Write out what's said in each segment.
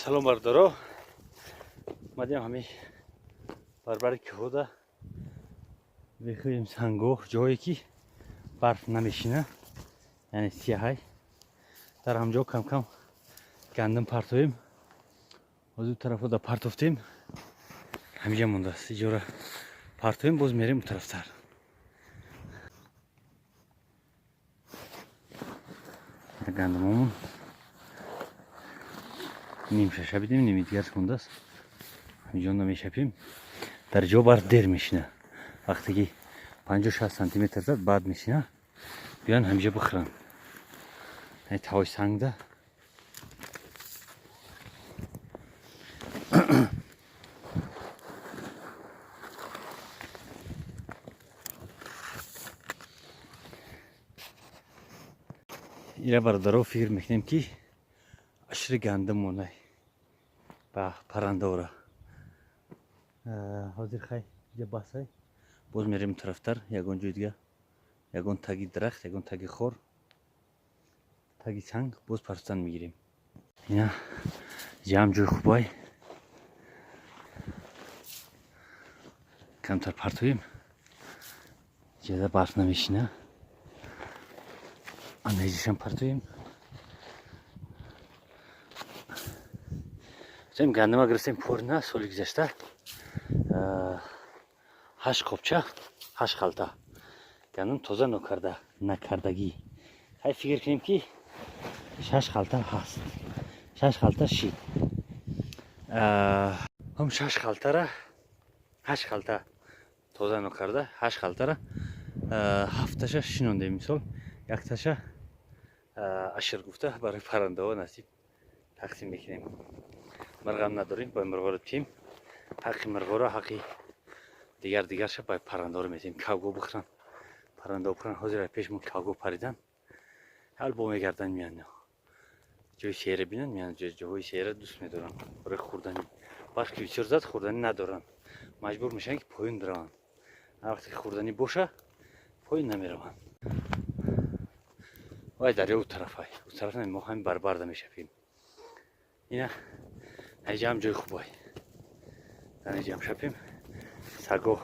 Салом, бародаро. Омадем ҳами барбари кӯҳода, бихӯем санго, ҷое ки барф намешина, яъне сияҳай. Дар ҳамҷо камкам гандум партоем. Ҳозир тарафода партофтем, ҳамиҷа мондааст. Иҷора партоем, боз мерем у тарафтар. Гандумомон нимша шабидем, ними дигарш мондааст. Ҳамиҷо намешапем. Дар ҷо барф дер мешина. Вақте ки 50-60 сантиметр зад, баъд мешина. Биён, ҳамиҷа бихӯранд, тавои сангда. Ира, бародаро, фикр мекунем, ки ашри гандум монай ба паррандора. Ҳозир хай, иҷа басай, боз мерем тарафтар, ягон ҷои дига, ягон таги дарахт, ягон таги хор, таги санг боз партофтан мегирем. Ина ҷам ҷои хубай, камтар партоем, ҷада барф намешина. Анаиҷашам партоем. Зем гандума гирифтем порина соли гузашта, ҳашт қопча, ҳашт халта гандум тоза нокарда накардагӣ. Хай, фикр кунем, ки шаш халта ҳаст, шаш халта шид. Ҳам шаш халтара, ҳашт халта тоза нокарда, ҳашт халтара ҳафташа шинондем. Мисол, якташа ашр гуфта барои паррандаҳо насиб тақсим мекунем. Мирғам надорем, бо мирғоро тим. Ҳаққи мирғоро, ҳаққи дигар дигарша ба паррандаҳоро метиҳем, кавго бихӯранд, паррандаҳо бихӯранд. Ҳозир пешмон кавго паридан, ҳал бо мегарданд, меянд, ҷои сера бинанд, меянд. Ҷоҳои сера дӯст медоранд барои хӯрданӣ. Барф ки бисёр зад, хӯрданӣ надоранд, маҷбур мешаванд, ки поён бираванд. Вақте ки хӯрданӣ боша, поён намераванд. Вай дарё у тарафай, у тараф мо ҳами барбарда мешавем. Ина ҳайҷаам ҷои хубай, дар шапем. Саго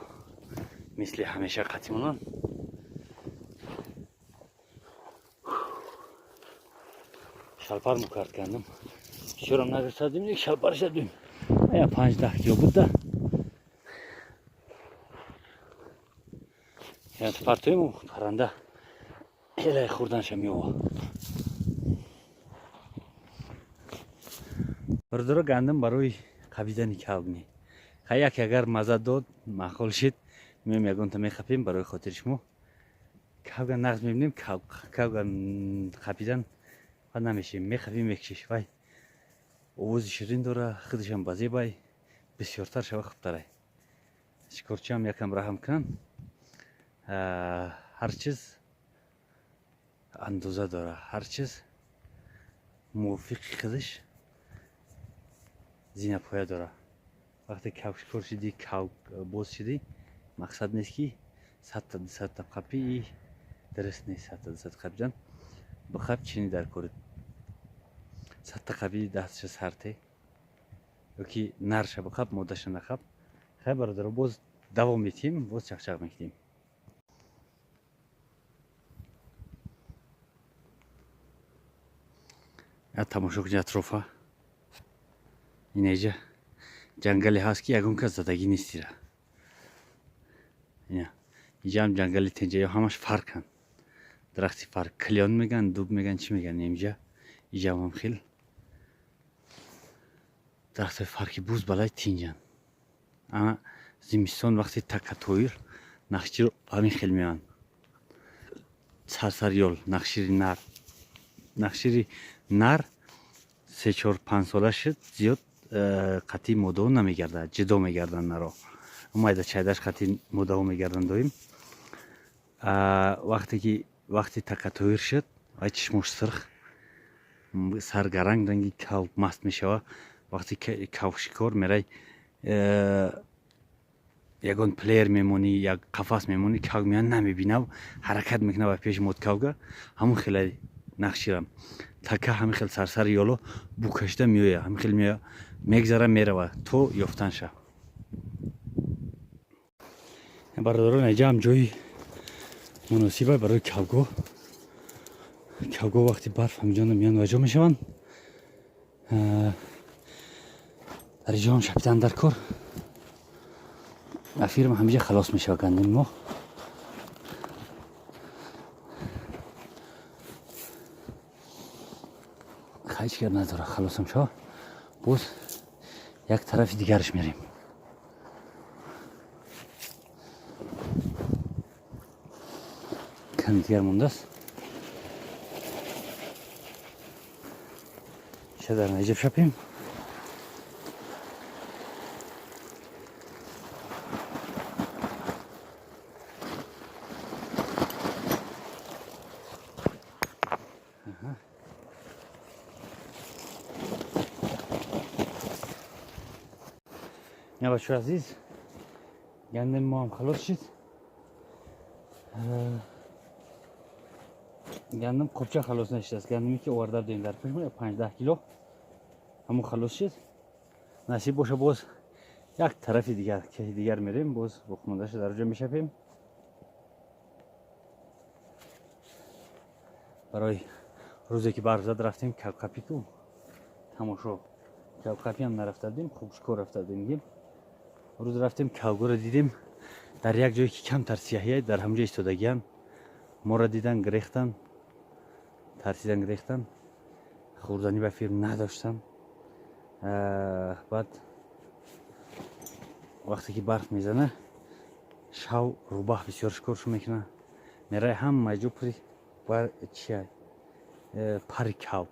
мисли ҳамеша қатӣ монанд. Шалпар мукард кардам, бисёрам нагирсадим, шалпар шадим, я 5-10 кило буда. Партоему, парранда элай хӯрданша меова. Бародаро, гандум барои қабидани калб не. Хай, як агар маза дод, маъқул шид, меем, ягонта мехапем барои хотири шумо. Кавга нағз мебинем, кавга қапидан ва намешем, мехапем, мекшиш. Вай овози ширин дора, худашам базебай, бисёртар шава хубтарай. Шикорчиам якам раҳм кунанд. Ҳар чиз андоза дора, ҳар чиз мувофиқи худаш зинапоя дора. Вақте кавшикор шидӣ, боз шидӣ, мақсад нест, ки 100-та, 200-та қапӣ. Дуруст нест 100-та, 200 қапидан. Бихап, чини дар кори 100-та қапи, дасташа сарте ёки нарша бихап, модаша нахап. Хай, бародаро, боз давом метиҳем, боз чақчақ мекунем. Тамошо кунед атрофа. Инеҷа ҷангале ҳаст, ки ягон кас задагӣ нестира. Иҷаам ҷангали тенҷа, ё ҳамаш фарканд, дарахти фарк, клён меган, дуб меган, чӣ меган. Инҷа иҷаам хел дарахтҳои фарки буз балай тинҷанд. Ана зимистон вақти такатоир нахчиро ҳамин хел меоянд сарсарёл. Нахшири нар, нахшири нар 3-4-5 сола шуд, зиёд қатъи модаҳо намегардад, ҷудо мегарданд наро. Майда чайдаш қатъи модаҳо мегарданд доим. Вақте ки вақти такатоир шуд, вай чишмош сирх, саргаранг, ранги кав маст мешава. Вақте кавшикор мерай, ягон плеер мемонӣ, як қафас мемонӣ, кав меян, намебинав, ҳаракат мекунад ба пеши мод кавга. Ҳамун хеле нақширам. Така ҳамин хел сарсари ёло бу кашида меоя, ҳамин хел меоя, мегзара, мерава то ёфтанша. Бародарон, инҷа ҳам ҷои муносиба барои кавго. Кавго вақти барф ҳаминҷо меян ваҷо мешаванд. Дар инҷо ҳам шапидан дар кор. Афирм ҳаминҷа халос мешава гандими мо. Ҳеҷ гап надора, халосам шава. Боз як тарафи дигараш мерем. Ками дигар мондааст. Ша дар наҷаб шапем. Бачаҳои азиз, гандами мо ҳам халос шид. Гандам қопча халос нашидааст. Гандаме ки оварда будем дар пешмо 15 кило ҳамон халос шид. Насиб боша, боз як тарафи дигар, кеҳи дигар мерем, боз боқимондаша дар ҷо мешапем. Барои рӯзе ки барф зад рафтем кавкапику тамошо. Кавкапи ҳам нарафта будем, хубшкор рафта будем. Рӯз рафтем кавгоро дидем, дар як ҷое ки камтар сияҳия, дар ҳамҷо истодагиам. Моро дидан, гирехтан, тарсидан, гирехтан, хӯрданӣ ба фирм надоштан. Баъд вақте ки барф мезана, шав рӯбаҳ бисёр шикоршо мекунад. Мерай ҳама ҷо пури чия пари кав.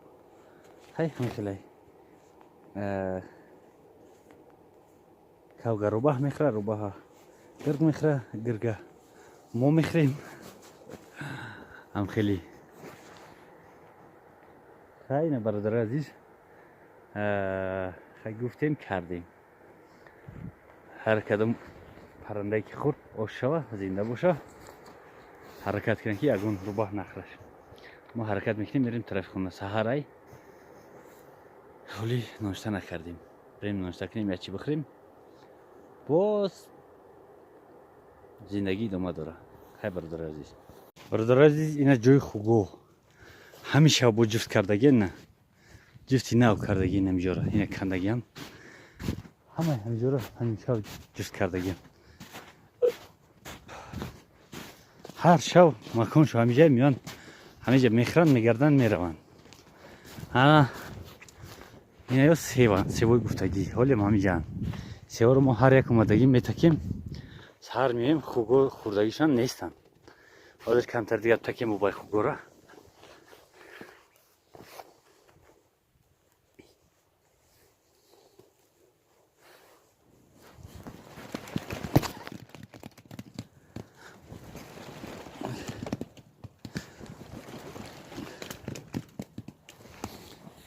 Ҳай, ҳамин хелай. Кавга рӯбаҳ мехӯра, рӯбаҳа гирг мехӯра, гирга мо мехӯрем. Ҳам хеле. Хай, на, бародари азиз, хай, гуфтем, кардем. Ҳар кадом паррандае ки хӯрд, ош шава, зинда боша, ҳаракат кунем ки ягон рӯбаҳ нахӯраш. Мо ҳаракат мекунем, мерем тарафи хона. Саҳарай, ҳоли ношта накардем. Берем ношта кунем, як чӣ бихӯрем. Боз зиндагӣ идома дора. Хай, бародари азиз. Бародари азиз, ина ҷои хугоҳ. Ҳамин шаб бо ҷуфт кардагиан, на. Ҷуфти нав кардагиан ҳамиҷора. Ина кандагиан. Ҳамаи ҳамиҷора ҳамин шаб ҷуфт кардагиан. Ҳар шаб маконшо ҳамиҷа меоянд, ҳамиҷа мехӯранд, мегарданд, мераванд. Ана ина ё севанд, севои гуфтагӣ. Ҳолиам ҳамиҷаанд. Севоро мо ҳар як омадагӣ метакем, саҳар меоем, хуго хӯрдагишон нестанд. Ҳозир камтар дигар такем бубай хугора.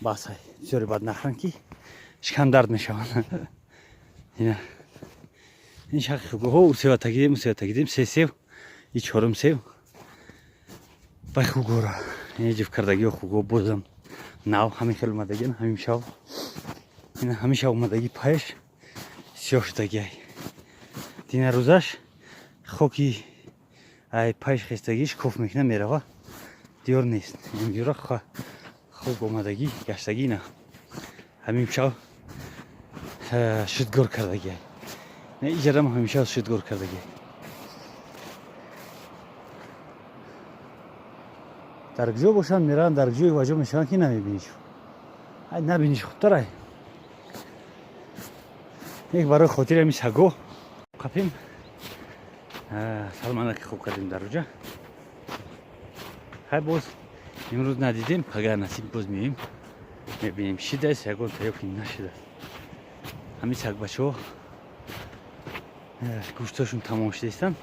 Бас, бисёре бад нахӯранд ки шикам дард мешаванд. Ина ин шахи хугоҳо усева тагидем, усева тагидем, се сев, и чорум сев бай хугора. Ин ҷиф кардагиҳо хуго бозам нав ҳамин хел омадагиан, ҳамин шав. Ина ҳамин шав омадагӣ, паяш сиёҳ шудагиай. Дина рӯзаш хоки ай паяш хестагиш коф мекуна, мерава, диёр нест. Ин хок омадагӣ гаштагӣ, на ҳамин шав шудгор кардагиай. Иҷарам ҳамеша шудгор кардагиай. Дар куҷо бошанд, мераванд, дар ҷое ваҷо мешаванд ки намебиниш. Ай, набиниш хубтарай. Як барои хотири ҳамин саго қапем. Салманаки хоб кардем дар уҷа. Хай, боз имрӯз надидем, пагар насиб боз меоем, мебинем, шидааст ягон та ё ки нашидааст. Ҳамин сагбачаҳо гӯштошон тамом шудаистанд,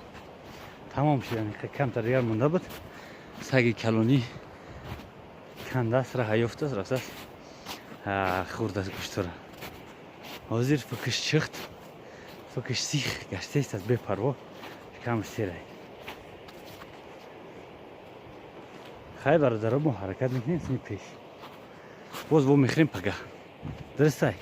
тамом шудан, камтар дигар монда буд. Саги калонӣ кандааст, раҳа ёфтааст, рафтааст, хӯрдааст гӯштора. Ҳозир фикрш чихт, фикрш сих гаштаист, аз бепарво, шикамаш серай. Хай, бародаро, мо ҳаракат мекунем сини пеш. Боз во мехӯрем пага. Дурустай?